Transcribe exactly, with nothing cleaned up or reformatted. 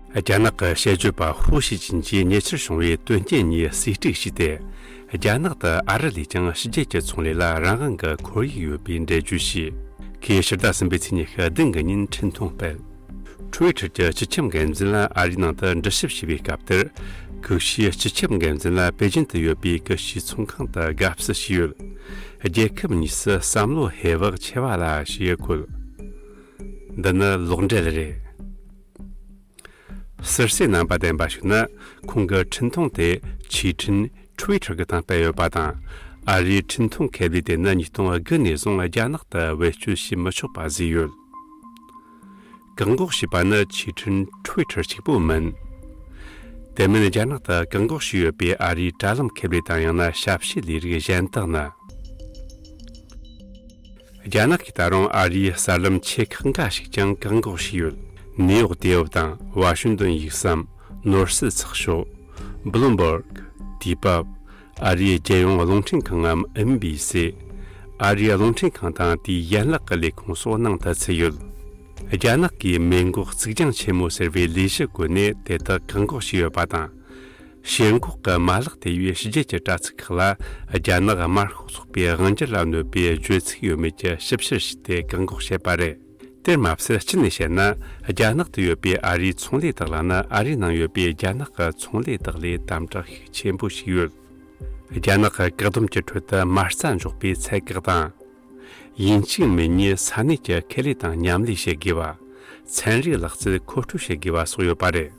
རྒྱ་ནག་གི་དཔྱད་བརྗོད་པ་ཧུའུ་ཞི་ཅིན་གྱིས་ཉེ་ཆར་བྱུང་བའི་དོན་རྐྱེན་གཉིས་གསེད་བཀྲོལ་བྱས་ཏེ། རྒྱ་ནག་ཏུ་ཨ་རི་ལས་ཀྱང་ཕྱི་རྒྱལ་གྱི་ཚོང་ལས་ལ་རང་དབང་གི་ཁོར་ཡུག་ཡོད་པའི་འགྲེལ་བརྗོད་བྱས། ཁོས་ཕྱི་ཟླ་གསུམ་པའི་ཚེས་ཉི་ཤུ་བདུན་གི་ཉིན་འཕྲིན་ཐུང་སྤེལ། Twitter གྱི་སྤྱི་ཁྱབ་འགན་འཛིན་ལ་ཨ་རིའི་ནང་དུ་འདྲི་ཞིབ་བྱས་པའི་སྐབས་དེར། ཀུ་ཤུའི་སྤྱི་ཁྱབ་འགན་འཛིན་ལ་པེ་ཅིན་དུ་ཡོད་པའི་ཀུ་ཤུའི་ཚོང་ཁང་དུ་དགའ་བསུ་བྱས་ཡོད། རྒྱལ་ཁབ་གཉིས་སུ་བསམ་བློ་ཧེ་བག་ཆེ་བ་ལ་ཞེས་བཀོད། འདི་ནི་ལོག་འགྲེལ་རེད། ཟུར་ཟའི་རྣམ་པ་ལྡན་པ་ཞིག་ནི། ཁོང་གི་འཕྲིན་ཐུང་དེ་ཕྱིར་འཕྲིན་Twitter གི་སྟེང་སྤེལ་ཡོད་པ་དང་། ཨ་རིའི་འཕྲིན་ཐུང་ཁེ་ལས་དེ་ནི་ཉིས་སྟོང་དགུ་ནས་བཟུང་རྒྱ་ནག་ཏུ་བེད་སྤྱོད་བྱེད་མི་ཆོག་པ་བཟོས་ཡོད། བཀག་འགོག་བྱས་པ་ནི་ཕྱིར་འཕྲིན་Twitter གཅིག་པུ་མིན། དེ་མིན་རྒྱ་ནག་ཏུ་བཀག་འགོག་བྱས་ཡོད་པའི་ཨ་རིའི་དྲ་ལམ་ཁེ་ལས་དང་ཡང་ན་ཞབས་ཞུའི་ལས་རིགས་གཞན་དག་ནི། རྒྱ་ནག་གིས་ད་རུང་ཨ་རིའི་གསར་ལམ་ཆེ་ཁག་འགའ་ཞིག་ཀྱང་བཀག་འགོག་བྱས་ཡོད། ནིའུ་ཡོག་དུས་བབ་དང་། ཝ་ཤིང་ཏོན་ཡིག་ཟམ། ནོར་སྲིད་ཚགས་ཤོག། Bloomberg། དུས་བབ། ཨ་རིའི་རྒྱལ་ཡོངས་རླུང་འཕྲིན་ཁང་ངམ་ཨེན་བི་སི། ཨ་རིའི་རླུང་འཕྲིན་ཁང་དང་དེའི་ཡན་ལག་གི་ལས་ཁུངས་སོགས་ནང་དུ་ཚུད་ཡོད། རྒྱ་ནག་གིས་མེ་འགོག་གཙིགས་རྒྱང་ཆེན་མོ་ཟེར་བའི་ལས་གཞི་བཀོལ་ནས་དེ་དག་བཀག་འགོག་བྱས་ཡོད་པ་དང་། ཞེན་ཁོག་གི་མ་ལག་དེ་ཡིས་ཕྱི་རྒྱལ་གྱི་དྲ་ཚིགས་ཁག་ལ་རྒྱ་ནག་དམར་ཤོག་ཚོགས་པའི་དབང་སྒྱུར་ལ་གནོད་པའི་བརྗོད་ཚིག་ཡོད་མེད་ཀྱི་ཞིབ་བཤེར་བྱས་ཏེ་བཀག་འགོག་བྱས་པ་རེད། དེར་མ་ཟད། སྤྱི་ནས་བཤད་ན། རྒྱ་ནག་ཏུ་ཡོད་པའི་ཨ་རིའི་ཚོང་ལས་དག་ལ་ནི་ཨ་རིའི་ནང་ཡོད་པའི་རྒྱ་ནག་གི་ཚོང་ལས་དག་ལས་དམ་དྲག་ཤུགས་ཆེན་པོ་ཞིག་ཡོད། རྒྱ་ནག་གི་བཀག་སྡོམ་གྱི་ཁྲོད་དུ་མ་རྩ་འཇོག་པའི་ཚད་བཀག་དང་། ཡིན་གཅིག་མིན་གཉིས་ས་གནས་ཀྱི་ཁེ་ལས་དང་མཉམ་ལས་བྱེད་དགོས་པ། ཚན་རིག་ལག་རྩལ་མཁོ་སྤྲོད་བྱེད་དགོས་པ་སོགས་ཡོད་པ་རེད།